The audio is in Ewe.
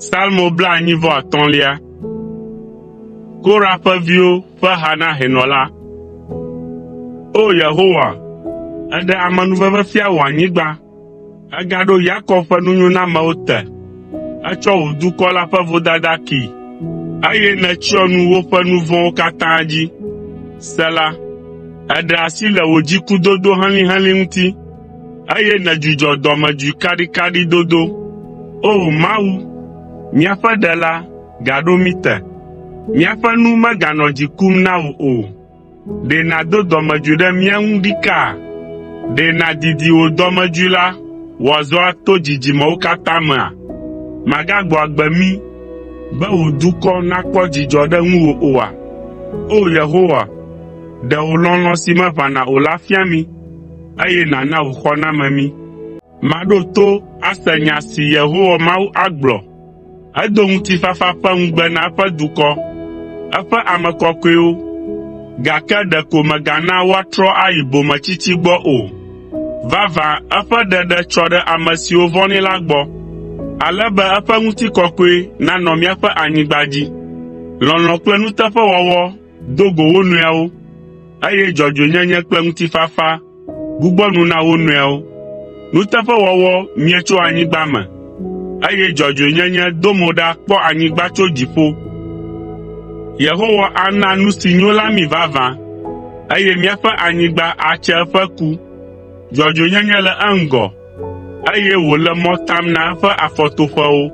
Salmo blaenyi-vɔ-atɔ̃lia. Korah ƒe viwo ƒe ha na hɛnɔ la. O! Yehowa, èɖe amenuveve fia wò anyigba. Ègaɖo Yakob ƒe nunyonamewo te. Ètsɔ wò dukɔ la ƒe vodada kee, eye nètsyɔ nu woƒe nu vɔ̃wo katã dzi. Sela Èɖe asi le wò dzikudodo helĩhelĩ ŋuti, eye nèdzudzɔ dɔmedzoe kaɖikaɖi dodo. O! Mawu, míaƒe Ɖela, gaɖo mí te. Míaƒe nu meganɔ dzi kum na wò o. Ɖe nàdo dɔmedzoe ɖe mía ŋu ɖikaa? Ɖe nàdidi wò dɔmedzoe la wòazɔ ato dzidzimewo katã mea? Màgagbɔ agbe mí be wò dukɔ nakpɔ dzidzɔ ɖe ŋuwò oa? O! Yehowa, ɖe wò lɔlɔ̃ si meʋãna o la fia mí, eye nàna wò xɔname mí. Maɖo to ase nya si Yehowa Mawu agblɔ. Edo ŋutifafa ƒe ŋugbe na eƒe dukɔ, eƒe ame kɔkɔewo, gake ɖeko mègana woatrɔ ayi bometsitsi gbɔ o. Vavã eƒe ɖeɖe tsɔ ɖe ame siwo vɔ̃nɛ la gbɔ, ale be eƒe ŋutikɔkɔe nanɔ míaƒe anyigba dzi. Lɔlɔ̃ kple nuteƒewɔwɔ do go wo nɔewo, eye dzɔdzɔenyenye kple ŋutifafa gbugbɔ nu na wo nɔewo. Nuteƒewɔwɔ mie tso anyigba me, eye dzɔdzɔenyenye do mo ɖa kpɔ anyigba tso dziƒo. Yehowa ana nu si nyo la mí vavã, eye míaƒe anyigba atse eƒe ku. Dzɔdzɔenyenye le eŋgɔ, eye wòle mɔ tam na eƒe afɔtoƒewo.